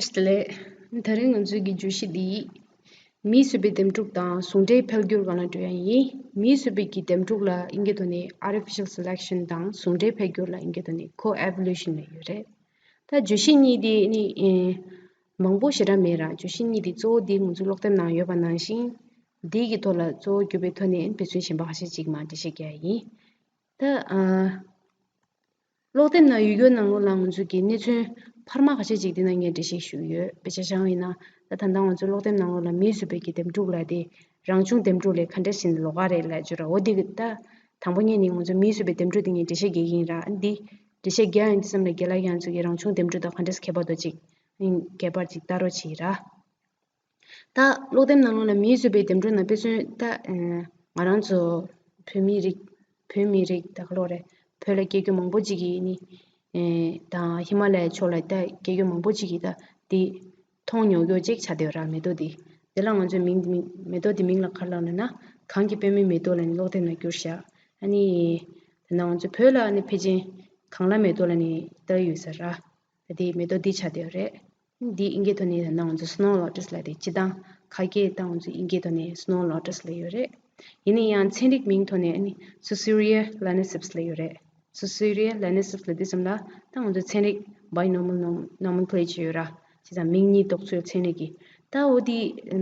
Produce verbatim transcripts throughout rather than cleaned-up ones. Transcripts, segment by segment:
བཀྲ་ཤིས་བདེ་ལེགས། དེ་རིང་ང་ཚོའི་གི་བརྗོད་གཞི་འདི་མིས་བཟོས་པའི་འདེམས་སྒྲུག་དང་ཟུང་འབྲེལ་འཕེལ་འགྱུར་སྒང་ལ་འགྲོ་ཡ་ཡིན། མིས་བཟོས་པའི་གི་འདེམས་སྒྲུག་ལ་དབྱིན་སྐད་ཐོག་ནས་artificial selection དང་ཟུང་འབྲེལ་འཕེལ་འགྱུར་ལ་དབྱིན་སྐད་ཐོག་ནས་co-evolution ལབ་ཡོད་རེད། ད་བརྗོད་གཞི་གཉིས་དེ་ནི་ཨེ་མང་པོ་ཞེ་དྲག་མེད་ར། བརྗོད་གཞི་གཉིས་དེ་གཙོ་བོ་དེ་ང་ཚོའི་ཀློག་དེབ་ནང་ཡོད་པ་ནང་བཞིན་དེའི་གི་ཐོག་ལ་གཙོ་བོ་གྱུར་པའི་ཐོག་ནས་དཔེ་མཚོན་གཞན་པ་ཁ་ཤས་ཅིག་མར་འགྲེལ་བཤད་རྒྱག་ཡ་ཡིན། ད་ཨ། ཀློག་དེབ་ནང་ཡོད་རྒྱུ་ནང་ལོགས་ལ་ང་ཚོས་ཀྱི་གནས་ཚུལ་འཕར་མ་ཁ་ཤས་ཅིག་འདི་ནང་ངས་འགྲེལ་བཤད་ཞུས་ཡོད། དཔེ་ཆ་བཞག་ཡིན་ན་ད་ད་ལྟ་ང་ཚོའི་ཀློག་དེབ་ནང་ལོགས་ལ་མིས་བཟོས་པའི་གི་འདེམས་སྒྲུག་ལབ་དེ་རང་བྱུང་འདེམས་སྒྲུག་ལས་ག་འདྲ་ཞིག་ལོགས་ཀ་རེད་ལབ་བརྗོད་ར། འོ་དེ་གི་ད་དང་པོ་ཉིད་ནས་ང་ཚོ་མིས་བཟོས་པའི་འདེམས་སྒྲུག་དེ་ངས་འགྲེལ་བཤད་རྒྱག་གི་ཡིན་ར། ཨ་འདི་འགྲེལ་བཤད་རྒྱག་ཡོང་དུས་ཙམ་ལ་རྒན་ལགས་ཁྱེད་རང་ཚོ་གི་རང་བྱུང་འདེམས་སྒྲུག་དང་ག་འདྲ་ཁྱད་པར་འདུག་ཅིག་ཁྱད་པར་ཅིག་ལྟ་རོགས་བྱེད་ར། ད་ཀློག་དེབ་ནང་ལོགས་ལ་མིས་བཟོས་པའི་འདེམས་སྒྲུག་ནང་དཔེ་མཚོན་ད་ང་རང་ཚོ་བོད་མི་རིགས་བོད་མི་རིགས་ད་ག་ལོག་རེད། བོད་ལ་སྐྱེ་རྒྱུ་མང་པོ་ཅིག་གིས་ནི་དང་ཧི་མ་ལ་ཡའི་ཕྱོགས་ལ་ད་སྐྱེ་རྒྱུ་མང་པོ་ཅིག་གིས་ད་དེ་མཐོང་མྱོང་རྒྱུ་ཅིག་ཆགས་བསྡད་ཡོད་ར། མེ་ཏོག་འདི་དེ་ལ་ང་ཚོས་མིང་མེ་ཏོག་འདི་མིང་ལ་ག་རེ་ལབ་ལབ་ན་གངས་ཀྱི་པད་མའི་མེ་ཏོག་ལབ་ནས་ཀློག་དེབ་ནང་བསྒྱུར་བཞག་ཨ་ནི་ད་ང་ཚོ་བོད་ལ་ནི་ཕལ་ཆེར་གངས་ལྷ་མེ་ཏོག་ལབ་ནས་བཏགས་ཡོད་ས་ར། ད་དེ་མེ་ཏོག་འདི་ཆགས་བསྡད་ཡོད་རེད། འདི་དབྱིན་སྐད་ཐོག་ནས་ད་ང་ཚོ་snow lotus ལབ་དེ་སྤྱིར་བཏང་ཁ་སྐད་ད་ང་ཚོ་དབྱིན་སྐད་ཐོག་ནས་snow lotus ལབ་ཡོད་རེད། ཡིན་ན་ཡང་ཚན་རིག་མིང་ཐོག་ནས་ནི་Susurrhia lanacipes ལབ་ཡོད་རེད། Susurrhia lanacipes ལབ་དུས་ཙམ་ལ་ད་ང་ཚོ་ཚན་རིག་binomial nom- nomenclature ཡོད་ར། བྱས་ཙང་མིང་གཉིས་འདོགས་ཚུལ་ཚན་རིག་གི་ད་འོ་དེ་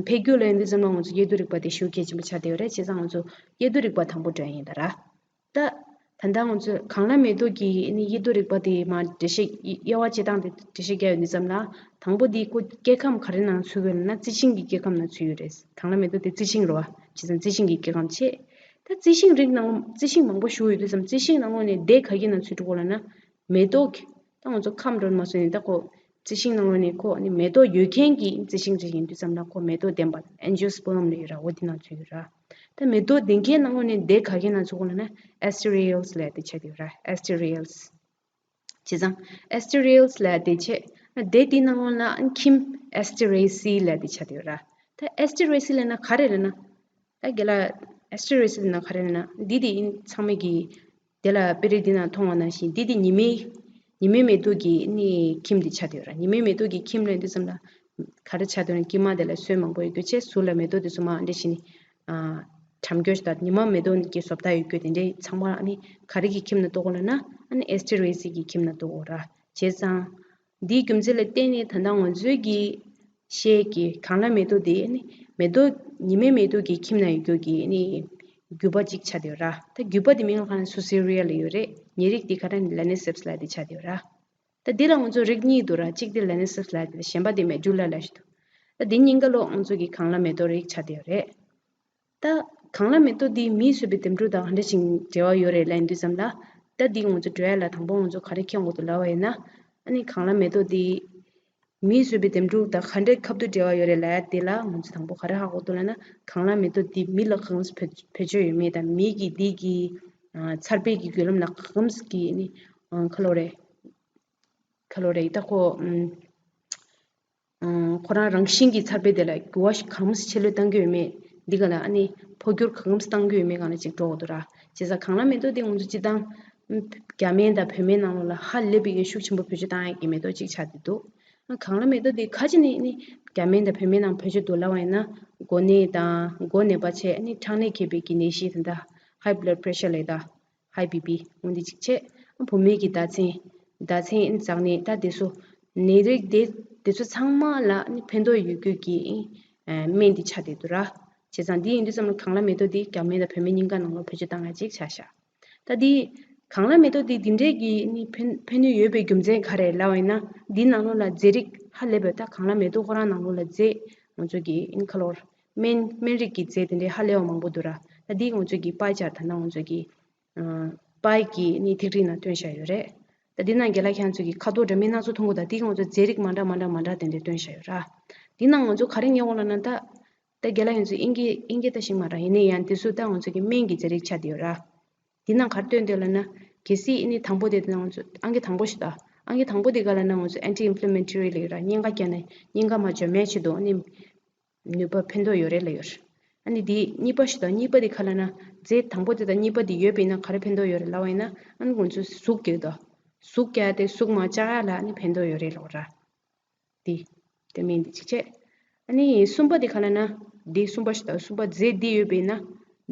འཕེལ་འགྱུར་ལ་ཡིན་དུས་ཙམ་ལ་ང་ཚོ་དབྱེ་བསྡུ་རིག་པ་དེ་ཞེ་པོ་གལ་ཆེན་པོ་ཆགས་བསྡད་ཡོད་རེད། བྱས་ཙང་ང་ཚོ་དབྱེ་བསྡུ་རིག་པ་དང་པོ་འགྲོ་ཡ་ཡིན་ད་ར། ད་ད་ལྟ་ང་ཚོས་གངས་ལྷ་མེ་ཏོག་གི་ནི་དབྱེ་བསྡུ་རིག་པ་དེ་མར་འགྲེལ་བཤད་དབྱེ་བ་དཔྱད་སྟངས་དེ་འགྲེལ་བཤད་རྒྱག་ཡོང་དུས་ཙམ་ལ་དང་པོ་དེ་ཁོ་སྐྱེ་ཁམས་ག་རེ་ནང་ཚུད་ཡོད་ལབ་ན་རྩི་ཤིང་གི་སྐྱེ་ཁམས་ནང་ཚུད་ཡོད་རེད། གངས་ལྷ་མེ་ཏོག་དེ་རྩི་ཤིང་རེད་བ། བྱས་ཙང་རྩི་ཤིང་གི་སྐྱེ་ཁམས་བྱས། ད་རྩི་ཤིང་རིགས་ནང་རྩི་ཤིང་མང་པོ་ཞིག་ཡོད་དུས་ཙམ་རྩི་ཤིང་ནང་ལོགས་ནས་སྡེ་ག་གི་ནང་ཚུད་འགྲོ་གོ་ལབ་ན་མེ་ཏོག་གི་ད་ང་ཚོ་ཁམས་འགྲོ་མ་སོང་ནས་ད་ཁོ་རྩི་ཤིང་ནང་ལོགས་ནས་ཁོ་ནི་མེ་ཏོག་ཡོད་མཁན་གྱི་རྩི་ཤིང་རིགས་ཡིན་དུས་ཙམ་ལ་ཁོ་མེ་ཏོག་ལྡན་པ་angiosperm ལབ་ཡོད་ར། འོ་དེ་ནང་ཚུད་ཡོད་ར། ད་མེ་ཏོག་ལྡན་མཁན་ནང་ལོགས་ནས་སྡེ་ག་གི་ནང་ཚུད་གོ་ལབ་ན་asteriales ལབ་དེ་ཆགས་ཡོད་ར། asteriales བྱས་ཙང་asteriales ལབ་དེ་བྱས་སྡེ་དེའི་ནང་ལོགས་ན་ཁྱིམ་Asteraceae ལབ་དེ་ཆགས་ཡོད་ར། ད་Asteraceae ལབ་ན་ག་རེ་རེད་ན། ད་རྒན་ལགས་Asteraceae ལབ་ན་ག་རེ་རེད་ན་འདི་དེ་ཡིན་ཚང་མས་ཀྱི་དེ་ལ་དཔེ་རིས་འདི་ན་མཐོང་བ་ནང་བཞིན་འདི་དེ་ཉི་མའི་ཉི་མའི་མེ་ཏོག་གི་ནི་ཁྱིམ་དེ་ཆགས་བསྡད་ཡོད་ར། ཉི་མའི་མེ་ཏོག་གི་ཁྱིམ་ལ་འདི་ཙམ་ལ་ག་རེ་ཆགས་བསྡད་ཡོད་ན་དཀྱིལ་མ་དེ་ལ་སོས་མང་པོ་ཡོད་རྒྱུ་བྱས་ཟུར་ལ་མེ་ཏོག་དེ་ཚོ་མར་འདི་བཞིན་ནི་གྲམ་རྒྱུ་ཞིག་དང་ཉི་མ་མེ་ཏོག་གི་བཟོ་ལྟ་ཡོད་རྒྱུ་དེ་འདྲའི་ཚང་མ་ནི་ག་རེ་གི་ཁྱིམ་ན་གཏོགས་གོ་ལབ་ན་ཨ་ནི་Asteraceae གི་ཁྱིམ་ན་གཏོགས་གོ་ར། བྱས་ཙང་འདིའི་རྒྱུ་མཚན་ལ་བརྟེན་ནས་ད་ལྟ་ང་ཚོའི་གི་ཤེལ་གྱི་གངས་ལྷ་མེ་ཏོག་དེ་ནི་མེ་ཏོག་ཉི་མའི་མེ་ཏོག་གི་ཁྱིམ་ན་ཡོད་རྒྱུ་གི་ནི་རྒྱུད་པ་གཅིག་ཆགས་བསྡད་ཡོད་ར། ད་རྒྱུད་པ་དེ་མིང་ལ་ག་ན་Susurrhia ལབ་ཡོད་རེད། ཉེ་རིགས་དེ་ག་ར་ནི་Laniceps ལབ་དེ་ཆགས་བསྡད་ཡོད་ར། ད་འདི་ལ་ང་ཚོ་རིགས་གཉིས་འདུག་ར། གཅིག་དེ་Laniceps ལབ་དེ་གཞན་པ་དེ་Medulla ལབ་ཞིག་འདུག་ད་འདི་གཉིས་ཀ་ལོ་ང་ཚོ་གི་གངས་ལྷ་མེ་ཏོག་རིགས་ཆགས་བསྡད་ཡོད་རེད། ད་གངས་ལྷ་མེ་ཏོག་འདི་མིས་བཟོས་པའི་འདེམས་སྒྲུག་དང་ག་འདྲ་ཞིག་འབྲེལ་བ་ཡོད་རེད་ལབ་ཡིན་དུས་ཙམ་ལ། ད་འདི་ང་ཚོ་འགྲོ་ཡ་ལ་དང་པོ་ང་ཚོ་ག་རེ་མཁྱེན་དགོས་འདུག་ལབ་པ་ཡིན་ན། ཨ་ནི་གངས་ལྷ་མེ་ཏོག་འདི་མིས་བཟོས་པའི་འདེམས་སྒྲུག་དང་ག་འདྲའི་ཁ་ཐུག་འབྲེལ་བ་ཡོད་རེད་ལབ་ཡ་དེ་ལ་ང་ཚོ་དང་པོ་ག་རེ་ཧ་གོ་འདུག་ལབ་ན་གངས་ལྷ་མེ་ཏོག་འདི་མི་ལ་གང་འདྲ་བེད་སྤྱོད་ཡོད་མེད་དང་མི་གི་འདི་གི་ཨ་འཚར་བའི་གི་བརྒྱུད་ལམ་ལ་གང་འདྲ་གི་ཨ་ནི་ཨ་ག་ལབ་དགོས་རེད། ག་ལབ་དགོས་རེད། ད་ཁོ་ཨ། ཁོ་རང་རང་བཞིན་གྱི་འཚར་བའི་དེ་ལ་འགྱུར་བ་གང་འདྲ་ཆེ་ལོས་གཏང་གི་ཡོད་མེད། འདི་ག་ལ་ཨ་ནི་འཕོ་འགྱུར་གང་འདྲ་གཏང་གི་ཡོད་མེད་སྒང་ལ་ཅིག་འགྲོ་དགོས་འདུག་ར། བྱས་ཙང་གངས་ལྷ་མེ་ཏོག་འདི་ང་ཚོ་སྤྱིར་བཏང་རྒྱ་སྨན་དང་བོད་སྨན་ནང་ལོགས་ལ་ཧ་ལས་པའི་ཤུགས་ཆེན་པོ་བེད་སྤྱོད་བཏང་ཡག་གི་མེ་ཏོག་ཅིག་ཆགས་བསྡད་འདུག་གངས་ལྷ་མེ་ཏོག་འདི་ག་ཅི་ནས་ནི་རྒྱ་སྨན་དང་བོད་སྨན་ནང་བེད་སྤྱོད་འདུག་ལབ་པ་ཡིན་ན། མགོ་ནད་དང་མགོ་ནད་པ་བྱས་ནི་ཁྲག་ནད་མཁས་པའི་གི་ནད་གཞི་དེ་འདྲ་high blood pressure ལབ་ད། ཧའི་པི་པི་འོ་འདི་གཅིག་བྱས། བུད་མེད་ཀྱི་ཟླ་མཚན། ཟླ་མཚན་འཛག་ནད་ད་དེ་ཚོ། ནད་རིགས་དེ་དེ་ཚོ་ཚང་མ་ལ་ནི་ཕན་ཐོགས་ཡོད་རྒྱུ་གི་སྨན་འདི་ཆགས་བསྡད་འདུག་ར། བྱས་ཙང་འདི་ཡིན་དུས་ཙམ་ལ་གངས་ལྷ་མེ་ཏོག་འདི་རྒྱ་སྨན་དང་བོད་སྨན་གཉིས་ཀ་ནང་ལ་བེད་སྤྱོད་བཏང་ཡ་གཅིག་ཆགས་ཤག་ད་འདི་གངས་ལྷ་མེ་ཏོག་འདི་འདི་འདྲས་ཀྱི་ནི་ཕན་ཕན་ནུས་ཡོད་པའི་རྒྱུ་མཚན་ག་རེ་ལབ་པ་ཡིན་ན། འདི་ནང་ལོགས་ལ་རྫས་རིགས་ཧ་ལས་པའི་ད་གངས་ལྷ་མེ་ཏོག་ཁོ་རང་ནང་ལོགས་ལ་རྫས་ང་ཚོ་གི་ཨིན་ཁ་ལོར་སྨན་སྨན་རིགས་ཀྱི་རྫས་དེ་འདྲས་ཧ་ལས་པ་མང་པོ་འདུག་ར། ད་འདི་ང་ཚོ་གི་པའི་ཅཱར་ད་ནང་ང་ཚོ་གི་པའི་གི་ནི་ཐིག་རིས་ནང་བཏོན་བཞག་ཡོད་རེད། ད་འདི་ནང་རྒན་ལགས་ཁྱེད་ཚོ་གི་ཁ་དོག་འདྲ་མིན་སྣ་ཚོགས་མཐོང་གི་འདུག་ད་འདི་ང་ཚོ་རྫས་རིགས་མ་འདྲ་མ་འདྲ་མ་འདྲ་དེ་འདྲས་བཏོན་བཞག་ཡོད་ར། འདི་ནང་ང་ཚོ་ག་རེ་ཉོ་དགོས་ལབ་ན་ད། ད་རྒན་ལགས་ཁྱེད་ཚོ་དབྱིན་སྐད་དབྱིན་སྐད་ལྟ་ཤེས་མ་ར། ཡིན་ནའི་ཡང་འདི་ཚོ་ད་ང་ཚོ་གི་སྨན་གྱི་རྫས་རིགས་ཆགས་བསྡད་ཡོད་ར། འདི་ནང་ག་རེ་བཏོན་འདུག་ལབ་ན། གལ་སྲིད་ཨ་ནི་དང་པོ་དེ་ང་ཚོ་ཨང་ཀི་དང་པོ་ཞིག་ད། ཨང་ཀི་དང་པོ་དེ་ག་ལབ་ན་ང་ཚོ་anti inflammatory ལབ་ཡོད་ར། གཉན་ཁ་རྒྱག་ནས་གཉན་ཁ་མར་འཇོམས་ཡས་ཆེད་དུ་ཨ་ནི་ནུས་པ་ཕན་ཐོགས་ཡོད་རེད་ལབ་ཡོད་ར། ཨ་ནི་འདི་གཉིས་པ་ཞིག་ད། གཉིས་པ་དེ་ག་ལབ་ན། རྫས་དང་པོ་དེ་དང་གཉིས་པ་དེ་ཡོད་པ་ཡིན་ན་ག་རེ་ཕན་ཐོགས་ཡོད་རེད་ལབ་པ་ཡིན་ན། ཨ་ནི་ང་ཚོ་ཟུག་རྒྱག་ད། ཟུག་རྒྱག་དེ་ཟུག་མར་བཅག་ཡ་ལ་ཨ་ནི་ཕན་ཐོགས་ཡོད་རེད་ལབ་ར། འདི། དེ་མིན་འདི་གཅིག་བྱས། ཨ་ནི་གསུམ་པ་དེ་ག་ལབ་ན། འདི་གསུམ་པ་ཞིག་དང་གསུམ་པ་རྫས་འདི་ཡོད་པས་ན།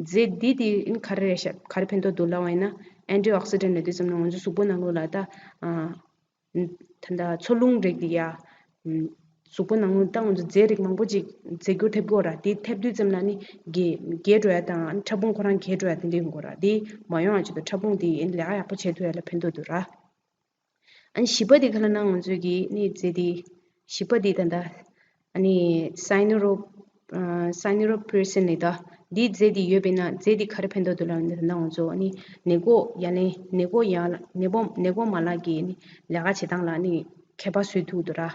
རྫས་འདི་དེ་ཨིན་ག་རེ་རེད་ཤག་ག་རེ་ཕན་ཐོགས་འདུག་ལབ་པ་ཡིན་ན། ཨན་ཊི་ཨོག་སི་ཌེན་ལབ་དུས་ཙམ་ན་ང་ཚོ་གཟུགས་པོ་ནང་ལོགས་ལ་ད། ཨ། ད་ལྟ་འཚོ་རླུང་རིགས་འདི་ཡ། གཟུགས་པོ་ནང་ལོགས་ད་ང་ཚོ་རྫས་རིགས་མང་པོ་ཅིག་རྫས་འགྱུར་ཐེབས་ཀྱི་ཡོད་ར། དེ་ཐེབས་དུས་ཙམ་ལ་ནི་རྒས་རྒས་འགྲོ་ཡ་དང་ཕྲ་ཕུང་ཁོ་རང་རྒས་འགྲོ་ཡ་དེ་འདྲ་ཡོང་གི་ཡོད་ར། དེ་མ་ཡོང་ཡ་ཆེད་དུ་ཕྲ་ཕུང་དེ་ལས་ཀ་ཡག་པོ་བྱེད་ཐུབ་ཡ་ལ་ཕན་ཐོགས་འདུག་ར། ཨ་ནི་བཞི་པ་དེ་ག་ལབ་ན་ང་ཚོའི་གི་ནི་རྫས་དེ། བཞི་པ་དེ་ད་ལྟ། ཨ་ནི་སའི་ནུ་རོ། ཨ། སའི་ནུ་རོ་ཕུ་རེ་སིན་ལབ་ད། འདིའི་རྫས་དེ་ཡོད་པས་ན་རྫས་དེ་ག་རེ་ཕན་ཐོགས་འདུག་ལབ་ན། ད་ལྟ་ང་ཚོ་ཨ་ནི་ནད་འགོག་ཡ་ལན། ནད་འགོག་ཡ་ལ། ནད་འགོག་ནད་འགོག་མ་ལག་གི་ནི་ལས་ཀ་བྱེད་སྟངས་ལ་ནི་ཁྱད་པར་བཟོ་ཐུབ་འདུག་ར།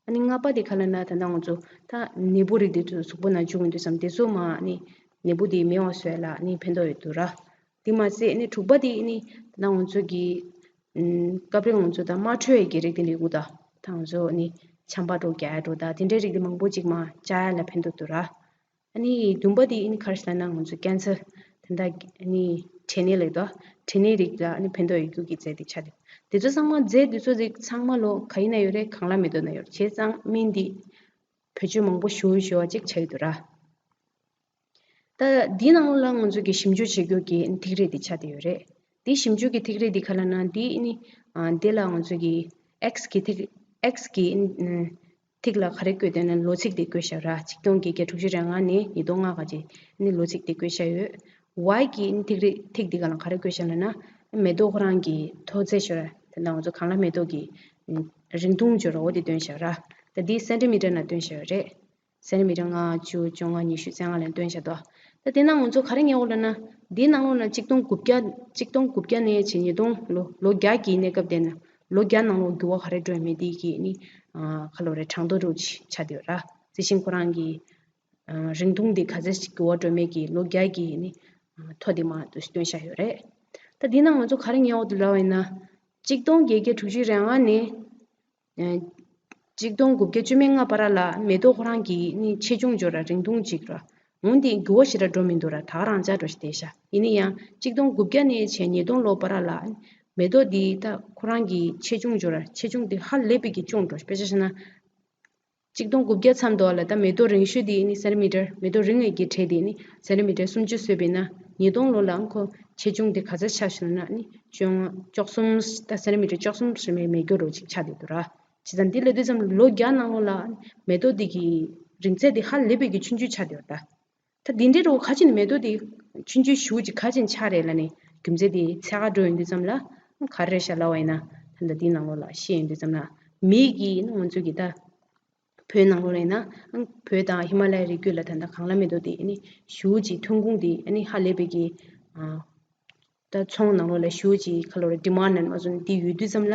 ཨ་ནི་ལྔ་པ་དེ་ག་ལབ་ན་ད་ལྟ་ང་ཚོ་ད་ནད་འབུ་རིགས་དེ་ཚོ་གཟུགས་པོ་ནང་བཅུག་ཡོང་དུས་ཙམ་དེ་ཚོ་མར་ནི་ནད་འབུ་དེ་མེད་པ་བཟོ་ཡ་ལ་ནི་ཕན་ཐོགས་ཡོད་འདུག་ར། དེ་མ་ཟད་ནི་དྲུག་པ་དེ་ནི་ད་ལྟ་ང་ཚོ་གི་ཨམ། སྐབས་རེ་ང་ཚོ་ད་དམར་ཁྲོད་ཀྱི་རིགས་དེ་འདྲ་ཡོད་ད། ད་ང་ཚོ་ནི་ཆམ་པ་འདྲ་རྒྱག་ཡ་འདྲ་ད་དེ་འདྲའི་རིགས་དེ་མང་པོ་ཅིག་མར་བཅག་ཡ་ལ་ཕན་ཐོགས་འདུག་ར། ཨ་ནི་བདུན་པ་དེ་ཨིན་ག་རེ་ལབ་ན་ང་ཚོ་ཀེན་སར། ད་ལྟ་ནི་བྲེ་ནད་ལབ་ད། བྲེ་ནད་རིགས་ལ་ནི་ཕན་ཐོགས་ཡོད་རྒྱུ་གི་རྫས་དེ་ཆགས་འདུག་དེ་ཚོ་ཚང་མ་རྫས་དེ་ཚོ་རིགས་ཚང་མ་ལོ་ག་ཡིན་ན་ཡོད་རེད། གངས་ལྷ་མེ་ཏོག་ན་ཡོད་རེད། བྱས་ཙང་སྨན་འདི་བེད་སྤྱོད་མང་པོ་ཞེ་པོ་ཞེ་པོ་ཅིག་བྱ་ཡི་འདུག་ར། ད་འདི་ནང་ལོགས་ལ་ང་ཚོ་གི་ཞིབ་འཇུག་བྱེད་རྒྱུ་གི་ཐིག་རིས་འདི་ཆགས་བསྡད་ཡོད་རེད། འདི་ཞིབ་འཇུག་གི་ཐིག་རིས་འདི་ག་ལབ་ན་འདི་ནི། ཨ། འདི་ལ་ང་ཚོ་གི་ཨེག་སི་གི་ཐིག་ཨེག་སི་གི་ཨ། ཐིག་ལ་ག་རེ་བཀོད་འདུག་ན་ལོ་ཚིགས་འདི་བཀོད་བཞག་ར། ཆིག་སྟོང་བརྒྱད་བརྒྱ་དྲུག་ཅུ་རེ་ལྔ་ནས་ཉིས་སྟོང་ལྔ་བར་གྱི་ནི་ལོ་ཚིགས་འདི་བཀོད་བཞག་ཡོད། ཝའི་གི་ཐིག་རིས་ཐིག་འདི་ག་ལ་ག་རེ་བཀོད་བཞག་ལབ་ན། མེ་ཏོག་ཁོ་རང་གི་མཐོ་ཚད་ཤོར་ར། དེ་ནང་ང་ཚོ་གངས་ལྷ་མེ་ཏོག་གི་རིང་ཐུང་ཅིག་ཡོད་ར། འོ་དེ་སྟོན་བཞག་ར། ད་འདི་སེན་ཊི་མི་ཊར་ནང་སྟོན་བཞག་ཡོད་རེད། སེན་ཊི་མི་ཊར་ལྔ་བཅུ་བཅོ་ལྔ་ཉི་ཤུ་རྩ་ལྔ་ལ་སྟོན་བཞག་འདུག་ད་དེ་ནང་ང་ཚོ་ག་རེ་ཉན་འོ་ལབ་ན། འདིའི་ནང་ལོགས་ན་ཆིག་སྟོང་དགུ་བརྒྱ་ཆིག་སྟོང་དགུ་བརྒྱ་ནས་བྱས་ཉིས་སྟོང་ལོ་ལོ་བརྒྱ་གི་གནས་སྐབས་དེ་ན་ལོ་བརྒྱ་ནང་ལོགས་འགྱུར་བ་ག་རེ་འགྲོ་ཡོད་མེད་དེ་གི་ནི། ཨ། ག་ལབ་རེད། གྲངས་ཐོ་འདྲ་ཅིག་ཆགས་བསྡད་ཡོད་ར། རྩི་ཤིང་ཁོ་རང་གི་ཨ། རིང་ཐུང་དེ་ག་ཚད་ཅིག་འགྱུར་བ་འགྲོ་མེད་ཀྱི་ལོ་བརྒྱ་གི་ནི། ཨ། ཐོ་དེ་མར་འདུག་སྟོན་བཞག་ཡོད་རེད། ད་འདི་ནང་ང་ཚོ་ག་རེ་ཉན་འོ་འདུག་ལབ་པ་ཡིན་ན། ཆིག་སྟོང་བརྒྱད་བརྒྱ་དྲུག་ཅུ་རེ་ལྔ་ནས། ཨ། ཆིག་སྟོང་དགུ་བརྒྱ་བཅུ་མེད་ལྔ་བར་ལ་མེ་ཏོག་ཁོ་རང་གི་ནི་ཆེ་ཆུང་ཅིག་ཡོད་ར། རིང་ཐུང་ཅིག་ར། འོན་ཏེ་འགྱུར་བ་ཞེ་དྲག་འགྲོ་མི་འདུག་ར། ད་ག་རང་འཇགས་འགྲོ་ཞིག་བསྡད་ཤག་ཡིན་ན་ཡང་ཆིག་སྟོང་དགུ་བརྒྱ་ནས་བྱས་ཉིས་སྟོང་ལོ་བར་ལ་མེ་ཏོག་འདི་ད་ཁོ་རང་གི་ཆེ་ཆུང་ཅིག་ཡོད་ར། ཆེ་ཆུང་དེ་ཧ་ལས་པའི་གི་ཆུང་འགྲོ། དཔེ་ཆ་བཞག་ན། ཆིག་སྟོང་དགུ་བརྒྱ་མཚམས་དུ་ལ་ད་མེ་ཏོག་རིང་ཤོས་དེ་ནི་སེན་ཊི་མི་ཊར། མེ་ཏོག་རིང་བའི་གི་གྲས་དེ་ནི་སེན་ཊི་མི་ཊར་སུམ་ཅུ་བཟོས་པས་ན། ཉིས་སྟོང་ལོ་ལ་ཁོ་ཆེ་ཆུང་དེ་ག་ཚད་ཆགས་ཤག་ན་ནི་བཅོ་ལྔ། བཅུ་གསུམ། ད་སེན་ཊི་མི་ཊར་བཅུ་གསུམ་ཞེ་མེད་མེད་རྒྱུ་རོ་ཅིག་ཆགས་བསྡད་འདུག་ར། བྱས་ཙང་འདི་ལབ་དུས་ཙམ་ལོ་བརྒྱ་ནང་ལོགས་ལ་མེ་ཏོག་འདི་གི་རིང་ཚད་འདི་ཧ་ལས་པའི་གི་ཆུང་ཆུང་ཆགས་བསྡད་ཡོད་ར། ད་འདི་འདྲའི་རོ་ཁ་ཅིག་ནི་མེ་ཏོག་འདི་ཆུང་ཆུང་ཞེ་པོ་ཅིག་ག་ཅིག་ཆགས་རེད་ལབ་ནས་རྒྱུ་མཚན་དེ་ཚད་ག་འགྲོ་ཡོང་དུས་ཙམ་ལ་ག་རེ་རེད་ཤག་ལབ་པ་ཡིན་ན། ད་ལྟ་འདི་ནང་ལོགས་ལ་བཤད་ཡོང་དུས་ཙམ་ལ་མི་གི་ནི་ང་ཚོ་གི་ད་བོད་ནང་ལོགས་ལ་ཡིན་ན་བོད་དང་ཧི་མ་ལ་ཡའི་རི་རྒྱུད་ལ་ད་ལྟ་གངས་ལྷ་མེ་ཏོག་དེ་ནི་ཞེ་པོ་ཅིག་ཐོན་ཁུངས་དེ་ནི་ཧ་ལས་པའི་གི། ཨ། ད་ཚོང་ནང་ལོགས་ལ་ཞེ་པོ་ཅིག་ག་ལབ་རེད། ཌི་མཱནཌ་ནང་མ་སོང་ནས་དེ་ཡོད་དུས་ཙམ་ལ།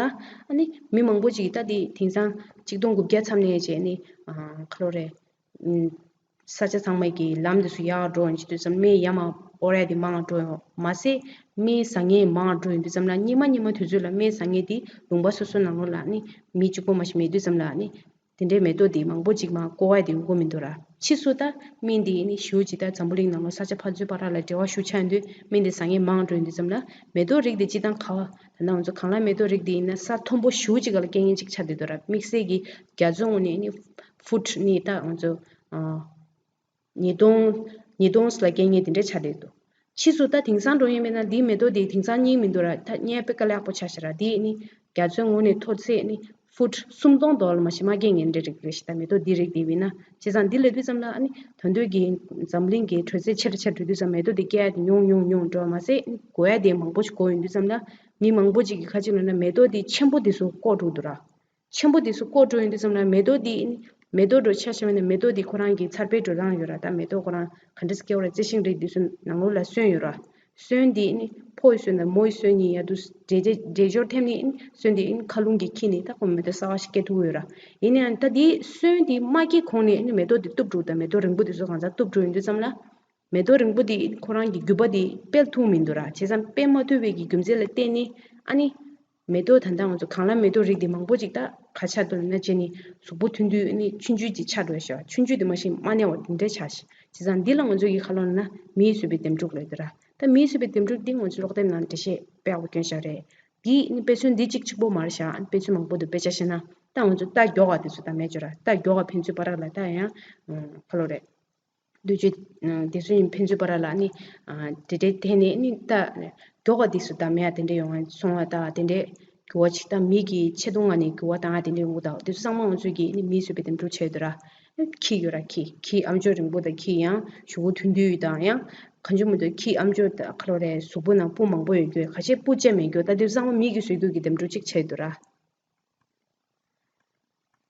ཨ་ནི་མི་མང་པོ་ཅིག་ད་དེ་དེང་སང་ཆིག་སྟོང་དགུ་བརྒྱ་མཚམས་ནས་བྱས་ནི། ཨ། ག་ལབ་རེད། ཨུམ། ས་ཆ་ཚང་མ་གི་ལམ་དེ་ཚོ་ཡག་འགྲོ་ཡོང་དུས་ཙམ་སྨན་ཡར་མར་དབོར་ཡ་དེ་མང་འགྲོ་ཡོང་མ་ཟད། སྨན་ཟ་མཁན་མང་འགྲོ་ཡོང་དུས་ཙམ་ལ་སྔོན་མ་སྔོན་མ་དུས་ཚོད་ལ་སྨན་ཟ་མཁན་དེ་ལུང་པ་སོ་སོ་ནང་ལོགས་ལ་ནི་མི་གཅིག་པོ་མ་ཞིག་མེད་དུས་ཙམ་ལ་ནི། དེ་འདྲའི་མེ་ཏོག་འདི་མང་པོ་ཅིག་མར་བཀོག་ཡ་དེ་ཡོང་གི་མི་འདུག་ར། ཕྱིས་སུ་ད་སྨན་འདི་ནི་ཞེ་པོ་ཅིག་ད་འཛམ་བུ་གླིང་ནང་ལ་ས་ཆ་ཕར་ཚུར་བར་ལ་འབྲེལ་བ་ཞེ་པོ་ཆགས་དུས་སྨན་འདི་ཟ་མཁན་མང་འགྲོ་ཡོང་དུས་ཙམ་ལ་མེ་ཏོག་རིགས་འདི་སྤྱིར་བཏང་ག་བ་ད་ལྟ་ང་ཚོ་གངས་ལྷ་མེ་ཏོག་རིགས་འདི་ཡིན་ན་ས་མཐོན་པོ་ཞེ་པོ་ཅིག་ག་ལ་སྐྱེ་མཁན་ཅིག་ཆགས་བསྡད་འདུག་ར། དམིགས་བསལ་གྱི་རྒྱ་མཚོའི་ངོས་ནས་ནི་ཧྥུཊ་ནི་ད་ང་ཚོ་ཨ། ཉིས་སྟོང་ཉིས་སྟོང་ལ་སྐྱེ་མཁན་དེ་འདྲ་ཆགས་བསྡད་འདུག་ཕྱིས་སུ་ད་དེང་སང་འགྲོ་ཡིན་མིན་ན་འདིའི་མེ་ཏོག་འདི་དེང་སང་རྙེད་མི་འདུག་ར། ད་རྙེད་དཔེ་དཀའ་ལས་ཁག་པོ་ཆགས་ཤག་ར། འདི་ནི་རྒྱ་མཚོའི་ངོས་ནས་མཐོ་ཚད་ནི་ཧྥུཊ་སུམ་སྟོང་དོ་ལ་མ་ཞིག་མ་སྐྱེ་མཁན་འདྲ་རིགས་རེད་ཤག་ད་མེ་ཏོག་འདི་རིགས་འདི་མིན་ན། བྱས་ཙང་འདི་ལབ་དུས་ཙམ་ལ་ཨ་ནི་ད་དུང་གི་འཛམ་གླིང་གི་དྲོད་ཚད་ཆེ་རུ་ཆེ་རུ་འགྲོ་དུས་ཙམ་མེ་ཏོག་འདི་སྐྱེ་ཡ་དེ་ཉུང་ཉུང་ཉུང་འགྲོ་བ་མ་ཟད་ནི་འགོ་ཡ་དེ་མང་པོ་ཞིག་འགོ་ཡོང་དུས་ཙམ་ལ་མི་མང་པོ་ཅིག་གིས་ཁ་ཅིག་ལབ་ན་མེ་ཏོག་འདི་ཆེན་པོ་འདི་ཚོ་བཀོག་འགྲོ་འདུག་ར། ཆེན་པོ་དེ་ཚོ་བཀོག་འགྲོ་ཡོང་དུས་ཙམ་ལ་མེ་ཏོག་དེ་མེ་ཏོག་འགྲོ་ཆ་བཞག་པ་ཡིན་ན་མེ་ཏོག་དེ་ཁོ་རང་གི་འཚར་འཕེལ་འགྲོ་སྟངས་ཡོད་ར། ད་མེ་ཏོག་ཁོ་རང་ག་འདྲ་སེ་སྐྱེ་བ་རེད། རྩི་ཤིང་རིགས་དེ་ཚོ་ནང་ལོགས་ལ་སོན་ཡོད་ར། སོན་དེ་ནི་ཕོ་ཡི་སོན་དང་མོ་ཡི་སོན་གཉིས་ཡ་དུ་འདྲེས་འདྲེས་འདྲེས་སྦྱོར་ཐེབས་ནས་སོན་དེ་མཁའ་རླུང་གིས་འཁྱེར་ནས་ད་ཁོ་མེ་ཏོག་གསར་པ་ཞིག་སྐྱེ་ཐུབ་ཀྱི་ཡོད་ར། ཡིན་ན་ཡང་ད་དེ་སོན་དེ་མ་སྐྱེས་གོང་ནས་ནི་མེ་ཏོག་དེ་གཏུབ་འགྲོ། ད་མེ་ཏོག་རིང་པོ་དེ་ཚོ་གང་ཚང་གཏུབ་འགྲོ་ཡོང་དུས་ཙམ་ལ། མེ་ཏོག་རིང་པོ་དེ་ཁོ་རང་གི་རྒྱུ་པ་དེ་སྤེལ་ཐུབ་མི་འདུག་ར། བྱས་ཙང་སྤེལ་མ་ཐུབ་པའི་གི་རྒྱུ་མཚན་ལ་བརྟེན་ནས་ཨ་ནི་མེ་ཏོག་ད་ལྟ་ང་ཚོ་གངས་ལྷ་མེ་ཏོག་རིགས་དེ་མང་པོ་ཅིག་ད་ག་ཆགས་འདུག་ལབ་ན་བྱས་ནས་གཟུགས་པོ་ཐོན་དུས་ཨ་ནི་ཆུང་ཆུང་ཅིག་ཆགས་འགྲོ་ཤག་ཆུང་ཆུང་དེ་མ་གཞི་མ་གནས་པ་དེ་འདྲ་ཆགས་ཤག་བྱས་ཙང་འདི་ལ་ང་ཚོ་གི་ཁ་ལོ་ན་མིས་བཟོས་པའི་འདེམས་སྒྲུག་ལབ་དེ་ར། ད་མིས་བཟོས་པའི་འདེམས་སྒྲུག་འདི་ང་ཚོ་ཀློག་དེབ་ནང་འགྲེལ་བཤད་དཔེ་ཡག་པོ་བསྐྱོན་བཞག་རེད། འདི་ནི་དཔེ་མཚོན་འདི་གཅིག་གཅིག་པོ་མ་རེད་ཤག་དཔེ་མཚོན་མང་པོ་འདུག་དཔེ་ཆ་བཤད་ན། ད་ང་ཚོ་རྟ་མགྱོགས་པ་དེ་ཚོ་ད་མེད་ཅོ་ར། རྟ་མགྱོགས་པ་ཕན་ཚུན་བར་ལ་ད་ཡང་ཁ་ལོ་རེད། འདུས་བྱས་དེ་ཚོ་ཡིན་ཕན་ཚུན་བར་ལ་ནི་དེ་འདྲའི་ཐད་ནས་ནི་རྟ་མགྱོགས་པ་དེ་ཚོ་ད་མེད་ཡ་དེ་འདྲ་ཡོང་བ་སོང་བ་ད་དེ་འདྲའི་འགྱུར་བ་ཅིག་ད་མི་གི་ཆེ་མཐོང་ང་ནས་འགྱུར་བ་དང་དེ་འདྲ་ཡོང་གི་ད་དེ་ཚོ་ཚང་མ་ང་ཚོས་ཀྱི་ནི་མིས་བཟོས་པའི་དེ་འདྲ་བྱས་འདུག་ར། ཁྱི་ཡོད་ར། ཁྱི་ཁྱི་ཨ་མཆོག་རིང་པོ་དང་ཁྱི་ཡང་གཞུག་གུ་ཐུང་ཐུང་དང་ཡང་གང་བྱུང་མི་འདུག་ཁྱི་ཨ་མཆོག་ད་ཁ་ལོ་རེ་གཟུགས་པོ་ནང་སྤུ་མང་པོ་ཡོད་རྒྱུ་ཁ་ཤས་སྤུ་ལྕེ་མེད་རྒྱུ་ད་དེ་ཚང་མ་མི་གིས་བཟོས་རྒྱུ་གི་དེ་འདྲ་ཅིག་བྱས་འདུག་ར།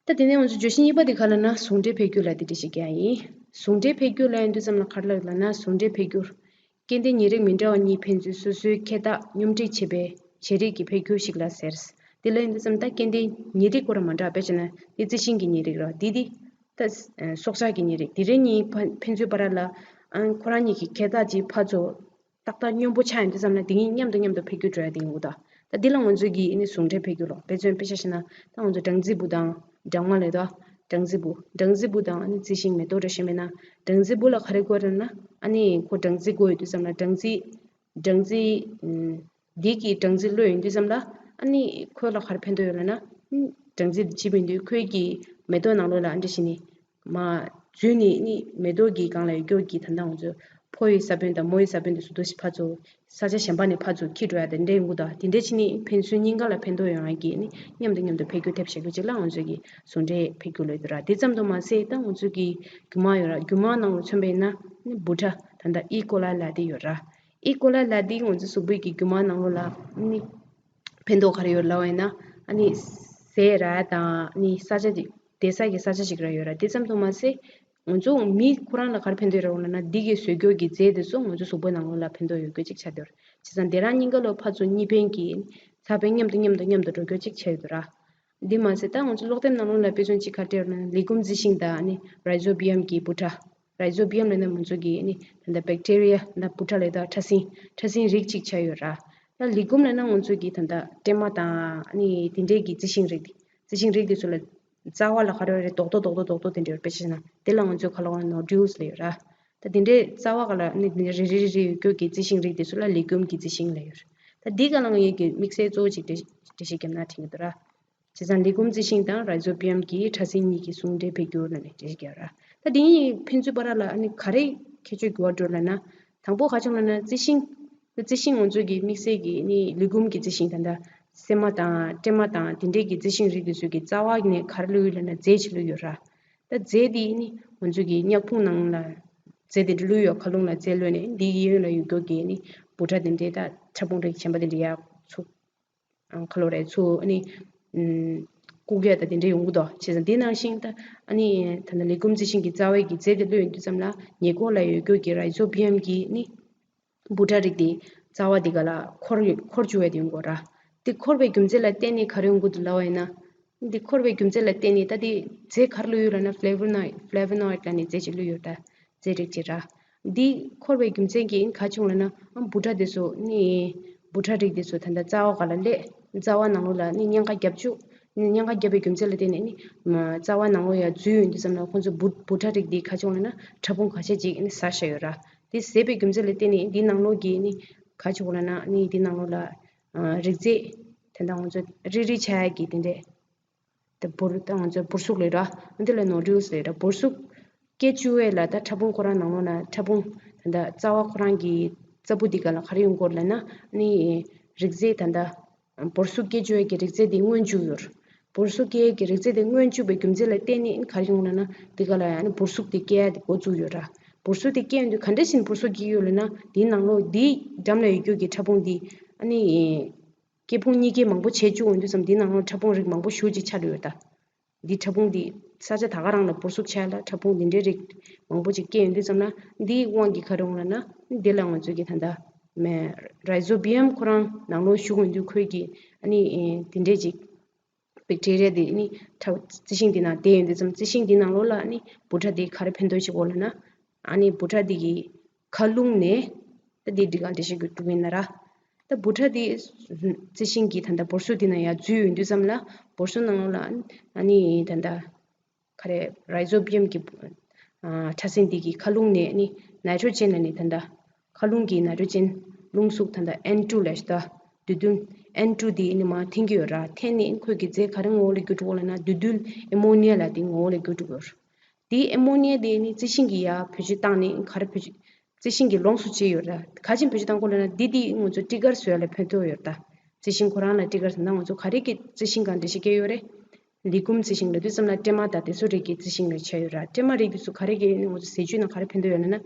ད་དེ་ནས་ང་ཚོ་བརྗོད་གཞི་གཉིས་པ་དེ་ག་ལབ་ན་ཟུང་འབྲེལ་འཕེལ་འགྱུར་ལ་དེ་འདྲ་ཞིག་རྒྱག་ཡིན། ཟུང་འབྲེལ་འཕེལ་འགྱུར་ལབ་ཡོང་དུས་ཙམ་ལ་ག་རེ་ལབ་ན་ཟུང་འབྲེལ་འཕེལ་འགྱུར། སྐྱེ་ལྡན་ཉེ་རིགས་མི་འདྲ་བ་གཉིས་ཕན་ཚུན་སོ་སོའི་ཁེ་བདག་སྙོམས་སྒྲིག་བྱེད་པའི་བྱེད་རིགས་ཀྱི་འཕེལ་འགྱུར་ཞིག་ལ་ཟེར། དེ་ལ་ཡིན་དུས་ཙམ་ད་སྐྱེ་ལྡན་ཉེ་རིགས་ཁོ་རང་མ་འདྲ་བ་དཔེ་བྱས་ན་འདི་རྩི་ཤིང་གི་ཉེ་རིགས་རེད་བ། འདི་འདི་ད་སྲོག་ཆགས་ཀྱི་ཉེ་རིགས་དེ་རེ་གཉིས་ཕན་ཕན་ཚུན་བར་ལ་ཨ་ཁོ་རང་གཉིས་ཀྱི་ཁེ་བདག་ཅིག་ཕར་ཚུར་ཏག་ཏག་སྙོམས་པོ་ཆགས་ཡོང་དུས་ཙམ་ན་དེ་གཉིས་མཉམ་དུ་མཉམ་དུ་འཕེལ་འགྱུར་འགྲོ་ཡ་དེ་ཡིན་འདུག་ད་འདི་ལ་ང་ཚོས་ཀྱིས་ཨ་ནི་ཟུང་འབྲེལ་འཕེལ་འགྱུར་ལོ་དཔེ་མཚོན་དཔེ་ཆ་བཞག་ན་ད་ང་ཚོ་སྦྲང་རྩི་འབུ་དང་སྦྲང་མ་ལས་དོ། སྦྲང་རྩི་འབུ་སྦྲང་རྩི་འབུ་དང་ཨ་ནི་རྩི་ཤིང་མེ་ཏོག་འདྲ་བཤད་མེད་ན། སྦྲང་རྩི་འབུ་ལ་ག་རེ་དགོས་རེད་ན་ཨ་ནི་ཁོ་སྦྲང་རྩི་དགོས་ཡོད་དུས་ཙམ་ལ་སྦྲང་རྩི་སྦྲང་རྩི་འདི་གི་སྦྲང་རྩི་གློད་ཡོང་དུས་ཙམ་ལ་ཨ་ནི་ཁོ་ལ་ག་རེ་ཕན་ཐོགས་ཡོད་ལབ་ན། སྦྲང་རྩི་འདི་བྱིས་པ་ཡིན་དུས་ཁོའི་གི་མེ་ཏོག་ནང་ལོགས་ལ་ཨ་འདྲ་བྱས་ནས་མ་འཛུལ་ནས་ནི་མེ་ཏོག་གི་སྒང་ལ་ཡོད་རྒྱུ་གི་ད་ལྟ་ང་ཚོ་ཕོ་ཡི་ས་བོན་དང་མོ་ཡི་ས་བོན་དེ་ཚོ་འདུ་ཞིག་ཕར་ཚུར་ས་ཆ་གཞན་པ་ནས་ཕར་ཚུར་འཁྱེར་འགྲོ་ཡ་དེ་འདྲ་ཡོང་གི་འདུག་དེ་འདྲ་བྱས་ནས་ཕན་ཚུན་གཉིས་ཀ་ལ་ཕན་ཐོགས་ཡོང་ཡ་གི་ནི་མཉམ་དུ་མཉམ་དུ་འཕེལ་འགྱུར་ཐེབས་བྱེད་རྒྱུ་ཅིག་ལ་ང་ཚོ་གི་ཟུང་འབྲེལ་འཕེལ་འགྱུར་ལོས་འདུག་ར། དེ་ཙམ་དུ་མ་ཟད་ད་ང་ཚོ་གི་རྒྱུ་མ་ཡོད་ར། རྒྱུ་མ་ནང་ལ་མཚོན་པ་ཡིན་ན་ནི་འབུ་ཕྲ་ད་ལྟ་ཨི་ཀོ་ལའི་ལབ་དེ་ཡོད་ར། ཨི་ཀོ་ལའི་ལབ་དེ་ང་ཚོ་གཟུགས་པོའི་གི་རྒྱུ་མ་ནང་ལོགས་ལ་ནི་ཕན་ཐོགས་ག་རེ་ཡོད་ལབ་པ་ཡིན་ན་ཨ་ནི་ཟས་ར་དང་ནི་ས་ཆ་ཅིག་བསྡད་ས་གི་ས་ཆ་ཞིག་ར་ཡོད་ར། དེ་ཙམ་དུ་མ་ཟད་ང་ཚོ་མི་ཁོ་རང་ལ་ག་རེ་ཕན་ཐོགས་ཡོད་ར་ལབ་ན་འདི་གི་བཟོ་རྒྱུ་གི་རྫས་དེ་ཚོ་ང་ཚོ་གཟུགས་པོའི་ནང་ལོགས་ལ་ཕན་ཐོགས་ཡོད་རྒྱུ་ཅིག་ཆགས་བསྡད་ཡོད་ར། བྱས་ཙང་དེ་རང་གཉིས་ཀ་ལོ་ཕར་ཚུར་གཉིས་ཕན་གྱི་ཚ་བའི་མཉམ་དུ་མཉམ་དུ་མཉམ་དུ་འགྲོ་རྒྱུ་ཅིག་ཆགས་ཡོད་ར། འདི་མ་ཟད་ད་ང་ཚོ་ཀློག་དེབ་ནང་ལོགས་ལ་དཔེ་མཚོན་གཅིག་ག་རེ་ཡོད་ལབ་ན་ལས་འགུམ་རྩི་ཤིང་དང་ནི་རའི་ཛོ་བི་ཡམ་གྱི་འབུ་ཕྲ། རའི་ཛོ་བི་ཡམ་ལབ་ན་ང་ཚོ་གི་ནི་ད་ལྟ་བེག་ཊེ་རི་ཡ་ད་འབུ་ཕྲ་ལས་ད་ཕྲ་སྲིན་ཕྲ་སྲིན་རིགས་གཅིག་ཆགས་ཡོད་ར། ད་ལས་འགུམ་ལབ་ན་ང་ཚོ་གི་ད་ལྟ་སྲན་མ་དང་ནི་དེ་འདྲའི་གི་རྩི་ཤིང་རིགས་དེ་རྩི་ཤིང་རིགས་དེ་ཚོ་ལ་རྩ་བ་ལ་ག་རེ་རེ་རྡོག་རྡོག་རྡོག་རྡོག་རྡོག་རྡོག་དེ་འདྲ་ཡོད་ར། དཔེ་བྱས་ན་དེ་ལ་ང་ཚོས་ག་ལབ་ན་ནོ་ཌུལ་ལབ་ཡོད་ར། ད་དེ་འདྲའི་རྩ་བ་ག་ལ་ནི་དེ་འདྲ་རེ་རེ་རེ་རེ་ཡོད་རྒྱུ་གི་རྩི་ཤིང་རིགས་དེ་ཚོ་ལ་ལས་འགུམ་གི་རྩི་ཤིང་ལབ་ཡོད་ར། ད་འདི་ག་ལ་ང་ཡི་གི་དམིགས་བསལ་གཙོ་བོ་ཅིག་འགྲེལ་འགྲེལ་བཤད་བརྒྱབ་ན་དྲན་གྱི་འདུག་ར། བྱས་ཙང་ལས་འགུམ་རྩི་ཤིང་དང་རའི་ཛོ་བི་ཡམ་གྱི་ཕྲ་སྲིན་གཉིས་ཀྱི་ཟུང་འབྲེལ་འཕེལ་འགྱུར་ལབ་ནས་འགྲེལ་བཤད་རྒྱག་ར། ད་འདི་གཉིས་ཕན་ཚུན་བར་ལ་ཨ་ནི་ག་རེ་ཁྱད་ཆོས་འགྱུར་བ་འགྲོ་ལབ་ན། དང་པོ་ག་བྱུང་ལབ་ན་རྩི་ཤིང་། རྩི་ཤིང་ང་ཚོ་གི་དམིགས་བསལ་གྱི་ནི་ལས་འགུམ་གྱི་རྩི་ཤིང་ད་ལྟ་སྲན་མ་དང་སྲན་མ་དང་དེ་འདྲས་ཀྱི་རྩི་ཤིང་རིགས་དེ་ཚོ་གི་རྩ་བ་ནས་ག་རེ་བླུགས་ཡོད་ལབ་ན་རྫས་ཅིག་བླུགས་ཡོད་ར། ད་རྫས་འདི་ནི་ང་ཚོ་གི་མྱག་ཕུང་ནང་ལ་རྫས་དེ་འདྲ་བླུགས་ཡོད། མཁའ་རླུང་ལ་རྫས་གློད་ནས་འདི་གི་གཡོན་ལ་ཡོད་རྒྱུ་གི་ནི་འབུ་ཕྲ་དེ་འདྲས་ད་ཕྲ་ཕུང་རིགས་གཞན་པ་དེ་འདྲས་ཡར་ཚུགས། ཨང་ཁ་ལོ་རེ་ཚུ་ཨ་ནི་ཨམ་བཀུག་ཡ་ད་དེ་འདྲ་ཡོང་གི་འདུག་བྱས་ཙང་དེ་ནང་བཞིན་ད་ཨ་ནི་ད་ལྟ་ལས་འགུམ་རྩི་ཤིང་གི་རྩ་བའི་གི་རྫས་དེ་གློད་ཡོང་དུས་ཙམ་ལ་ཉེ་འཁོར་ལ་ཡོད་རྒྱུ་གི་རའི་ཛོ་བི་ཡམ་གི་ནི་འབུ་ཕྲ་རིགས་དེ་རྩ་བ་དེ་ག་ལ་འཁོར་ཡོད་འཁོར་བཅུག་ཡ་དེ་ཡོང་གི་ར། དེ་འཁོར་བའི་རྒྱུ་མཚན་ལ་བརྟེན་ནས་ག་རེ་ཡོང་གི་འདུག་ལབ་པ་ཡིན་ན། འདི་འཁོར་བའི་རྒྱུ་མཚན་ལ་བརྟེན་ནས་ད་དེ་རྫས་ག་རེ་བླུགས་ཡོད་ལབ་ན་ཕ་ལེ་ཝོ་ནོ་ཌི་ཕ་ལེ་ཝོ་ནོ་ཌི་ལབ་ནས་རྫས་ཅིག་བླུགས་ཡོད་ད། རྫས་རིགས་ཅིག་ར། འདི་འཁོར་བའི་རྒྱུ་མཚན་གྱིས་ག་བྱུང་ལབ་ན་ཨ་འབུ་ཕྲ་དེ་ཚོ་ནི་འབུ་ཕྲ་རིགས་དེ་ཚོ་ད་ལྟ་རྩ་བ་ག་ལ་སླེབས། རྩ་བ་ནང་ལོགས་ལ་ནི་ཉེན་ཁ་བརྒྱབ་བཅུག་ནི་ཉེན་ཁ་བརྒྱབ་པའི་རྒྱུ་མཚན་ལ་བརྟེན་ནས་ནི་མ་རྩ་བ་ནང་ལོགས་ཡར་འཛུལ་ཡོང་དུས་ཙམ་ལ་ཁོང་ཚོ་འབུ་འབུ་ཕྲ་རིགས་འདི་ག་བྱུང་ལབ་ན་ཕྲ་ཕུང་ཁ་ཤས་ཅིག་ནི་ཟ་བཞག་ཡོད་ར། དེ་ཟས་པའི་རྒྱུ་མཚན་ལ་བརྟེན་ནས་འདི་ནང་ལོགས་ཀྱི་ནི་ག་བྱུང་ལབ་ན་ནི་འདི་ནང་ལོགས་ལ་ཨ་རིགས་རྫས་དེ་འདྲ་ང་ཚོ་རིལ་རིལ་ཆགས་ཡ་གི་དེ་འདྲས། ད་འབུར་ད་ང་ཚོ་འབུར་གཟུགས་ལབ་ར། འདི་ལ་ནོ་ཌུལ་ལབ་ར། འབུར་གཟུགས་སྐྱེ་བཅུག་པ་ལ་ད་ཕྲ་ཕུང་ཁོ་རང་ནང་ལོགས་ན་ཕྲ་ཕུང་ད་ལྟ་རྩ་བ་ཁོ་རང་གི་རྩ་འབུ་འདི་ག་ལ་ག་རེ་ཡོང་གི་ཡོད་རེད་ལབ་ན་ནི་རིགས་རྫས་ད་ལྟ་འབུར་གཟུགས་སྐྱེ་བཅུག་པའི་གི་རིགས་རྫས་འདི་མངོན་བཅུག་ཡོད་རེད། འབུར་གཟུགས་སྐྱེ་ཡས་ཀྱི་རིགས་རྫས་དེ་མངོན་བཅུག་པའི་རྒྱུ་མཚན་ལ་བརྟེན་ནས་ག་རེ་ཡོང་ལབ་ན་འདི་ག་ལ་ཡང་ནི་འབུར་གཟུགས་དེ་སྐྱེ་ཡ་དེ་འགོ་བཙུགས་ཡོད་ར། འབུར་གཟུགས་དེ་སྐྱེ་ཡོང་དུས་ག་འདྲ་བཞིན་འབུར་གཟུགས་སྐྱེ་ཡོད་ལབ་ན་འདིའི་ནང་ལོགས་འདིའི་འགྲམ་ལ་ཡོད་རྒྱུ་གི་ཕྲ་ཕུང་འདི་ཨ་ནི། སྐྱེ་ཕུང་གཉིས་ཀའི་མང་པོ་བྱས་བཅུག་ཡོང་དུས་ཙམ་འདི་ནང་ལ་ཕྲ་ཕུང་རིགས་མང་པོ་ཞེ་ཅིག་ཆགས་འགྲོ་ཡོད་ད། འདི་ཕྲ་ཕུང་འདི་ས་ཆ་ད་ག་རང་ལ་འབུར་གཟུགས་ཆགས་ལ་ཕྲ་ཕུང་འདི་འདྲའི་རིགས་མང་པོ་ཅིག་སྐྱེ་ཡོང་དུས་ཙམ་ལ་འདིའི་དབང་གིས་ག་རེ་འོང་ལབ་ན་འདི་ལ་ང་ཚོས་ཀྱི་ད་ལྟ་མེ་རའི་ཛོ་བི་ཡམ་ཁོ་རང་ནང་ལོགས་ཞུགས་ཡོང་དུས་ཁོས་ཀྱི་ཨ་ནི་འདི་འདྲའི་ཅིག་བེག་ཊེ་རི་ཡ་འདི་ནི་ཕྲ་རྩི་ཤིང་འདི་ནང་བསྡད་ཡོང་དུས་ཙམ་རྩི་ཤིང་འདི་ནང་ལོགས་ལ་ནི་འབུ་ཕྲ་འདི་ག་རེ་ཕན་ཐོགས་ཤིག་འོང་ལབ་ན། ཨ་ནི་འབུ་ཕྲ་འདི་གི་མཁའ་རླུང་ནས་ད་འདི་འདི་ག་འདི་ཞིག་གི་གྲུབ་ཡིན་ན་ར། ད་འབུ་ཕྲ་འདི་རྩི་ཤིང་གི་ད་ལྟ་འབུར་གཟུགས་འདི་ནང་ཡར་འཛུལ་ཡོང་དུས་ཙམ་ལ་འབུར་གཟུགས་ནང་ལོགས་ལ་ཨ་ནི་ད་ལྟ་ག་རེ་རའི་ཛོ་བི་ཡམ་གི་ཕྲ་སྲིན་འདི་གི་མཁའ་རླུང་ནས་ཨ་ནི་ནའི་ཊྲོ་ཇེན་ལ་ནི་ད་ལྟ་མཁའ་རླུང་གི་ནའི་ཊྲོ་ཇེན་རླུང་གཟུགས་ད་ལྟ་ཨེན་ཊུ་ལབ་ཤག་ད། བདུད་འདུལ་ཨེན་ཊུ་དེ་ནི་མར་འཐེན་གྱི་ཡོད་ར། འཐེན་ནས་ཁོས་ཀྱི་རྫས་ག་རེ་ངོ་བོ་ལ་འགྱུར་འགྲོ་གི་ལབ་ན། བདུད་འདུལ་ཨེ་མོ་ནི་ཡ་ལབ་དེ་ངོ་བོ་ལ་འགྱུར་འགྲོ་གི་ཡོད་ར། དེ་ཨེ་མོ་ནི་ཡ་དེ་ནི་རྩི་ཤིང་གི་ཡར་བེད་སྤྱོད་བཏང་ནས་ག་རེ་བེད་སྤྱོད། རྩི་ཤིང་གི་ལོངས་སུ་སྤྱད་ཡོད་ར། ག་ཅིན་བེད་སྤྱོད་བཏང་གོ་ལབ་ན། འདི་དེ་ང་ཚོ་སྤྲི་དཀར་བཟོ་ཡ་ལ་ཕན་ཐོགས་ཡོད་ར། ད་རྩི་ཤིང་ཁོ་རང་ལ་སྤྲི་དཀར་ཟེར་ན། ང་ཚོ་ག་རེ་གི་རྩི་ཤིང་གང་འགྲེལ་བཤད་སྐྱེ་ཡོད་རེད། ལི་གུམ་རྩི་ཤིང་ལབ་དུས་ཙམ་ལ་སྲན་མ་དང་དེ་ཚོ་རིགས་ཀྱི་རྩི་ཤིང་ལ་བྱས་ཡོད་ར། སྲན་མ་རིགས་དེ་ཚོ་ག་རེ་གི་ང་ཚོ་ཟས་བཅུད་ནང་ག་རེ་ཕན་ཐོགས་ཡོད་ལབ་ན།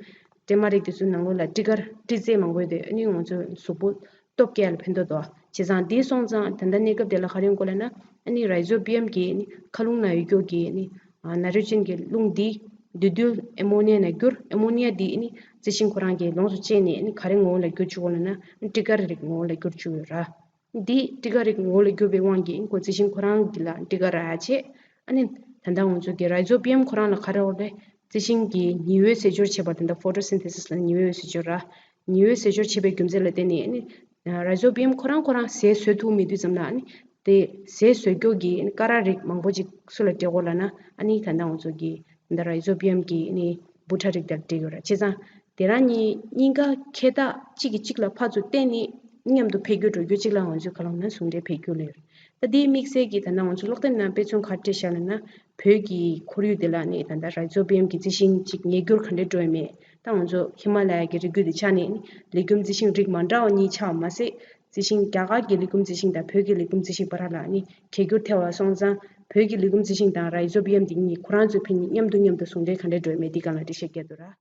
སྲན་མ་རིགས་དེ་ཚོ་ནང་ལོགས་ལ་སྤྲི་དཀར་སྤྲི་རྫས་མང་པོ་ཡོད་དེ། ཨ་ནི་ང་ཚོ་གཟུགས་པོ་སྟོབས་སྐྱེ་ཡ་ལ་ཕན་ཐོགས་འདུག། བྱས་ཙང་དེ་སོང་ཙང་ད་ལྟ་གནས་སྐབས་དེ་ལ་ག་རེ་ཡོང་གོ་ལབ་ན། ཨ་ནི་རའི་ཛོ་བི་ཡམ་གྱི་ཨ་ནི་མཁའ་རླུང་ནང་ཡོད་རྒྱུ་གི་ཨ་ནི་ཨ་ནའི་ཊྲོ་ཇེན་གྱི་རླུང་འདི་བདུད་འདུལ་ཨེ་མོ་ནི་ཡ་ནང་བསྒྱུར། ཨེ་མོ་ནི་ཡ་འདི་ཨ་ནི་རྩི་ཤིང་ཁོ་རང་གི་ལོངས་སུ་སྤྱད་ནས་ཨ་ནི་ག་རེ་ངོ་བོ་ལ་བསྒྱུར་བཅུག་གོ་ལབ་ན། ཨ་ནི་སྤྲི་དཀར་རིགས་ངོ་བོ་ལ་བསྒྱུར་བཅུག་ཡོད་ར། འདི་སྤྲི་དཀར་རིགས་ངོ་བོ་ལ་བསྒྱུར་བའི་དབང་གིས་ཁོ་རྩི་ཤིང་ཁོ་རང་གི་ལ་སྤྲི་དཀར་རག་བྱས། ཨ་ནི་ད་ལྟ་ང་ཚོ་གི་རའི་ཛོ་བི་ཡམ་ཁོ་རང་ལ་ག་རེ་ཡོད་རེད། རྩི་ཤིང་གི་ཉི་འོད་ཟེར་སྦྱོར་བྱེད་པ། ད་ལྟ་ཕོ་ཊོ་སིན་ཐེ་སིས་ལ་ཉི་འོད་ཟེར་སྦྱོར་ར། ཉི་འོད་ཟེར་སྦྱོར་བྱེད་པའི་རྒྱུ་མཚན་ལ་བརྟེན་ནས་ཨ་ནི་རའི་ཛོ་བི་ཡམ་ཁོ་རང་ཁོ་རང་ཟས་བཟོ་ཐུབ་མེད་དུས་ཙམ་ལ། ཨ་ནི་དེ་ཟས་བཟོ་རྒྱུ་གི་ཨ་ནི་ཀ་ར་རིགས་མང་པོ་ཅིག་སུ་ལ་སྤྲད་གོ་ལབ་ན། ཨ་ནི་ད་ལྟ་ང་ཚོ་གི་ད་ལྟ་རའི་ཛོ་བི་ཡམ་གྱི་ཨ་ནི་བྷུ་ཊ་རིགས་དང་སྤྲད་ཡོད་ར། བྱས་ཙང་དེ་རང་གཉིས་གཉིས་ཀ་ཁྱད་རྟགས་གཅིག་གིས་གཅིག་ལ་ཕར་ཚུར་བརྟེན་ནས་མཉམ་དུ་འཕེལ་འགྱུར་འགྲོ་རྒྱུ་གཅིག་ལ་ང་ཚོས་ག་ལབ་ན་ཟུང་འབྲེལ་འཕེལ་འགྱུར་ལབ་ཡོད་རེད། ད་དེའི་དམིགས་བསལ་གྱི་ད་ལྟ་ང་ཚོ་ཀློག་དེབ་ནང་དཔེ་མཚོན་ག་རེ་སྤྲད་བཞག་ལབ་ན། བོད་ཀྱི་ཁོར་ཡུག་དེ་ལ་ནི་ད་ལྟ་རའི་ཛོ་བི་ཡམ་གྱི་རྩི་ཤིང་གཅིག་ཉམས་འགྱུར་ག་འདྲ་འགྲོ་ཡོད་མེད། ད་ང་ཚོ་ཧི་མ་ལ་ཡ་གི་རི་རྒྱུད་དེ་ཆགས་ནས་ནི་ལི་གུམ་རྩི་ཤིང་རིགས་མ་འདྲ་བ་གཉིས་ཆགས་པ་མ་ཟད། རྩི་ཤིང་རྒྱ་གར་གྱི་ལི་གུམ་རྩི་ཤིང་དང་བོད་ཀྱི་ལི་གུམ་རྩི་ཤིང་བར་ལ་ནི་གྱེས་འགྱུར་ཐེབས་པ་སོང་ཙང་། བོད་ཀྱི་ལི་གུམ་རྩི་ཤིང་དང་རའི་ཛོ་བི་ཡམ་དེ་གཉིས་ཁོ་རང་ཚོའི་ཕན་ནི་མཉམ་དུ་མཉམ་དུ་ཟུང་འབྲེལ་ག་འདྲ་འགྲོ་ཡོད་མེད་དེ་སྒང་ལ་འགྲེལ་བཤད་བརྒྱབ་འདུག་ར།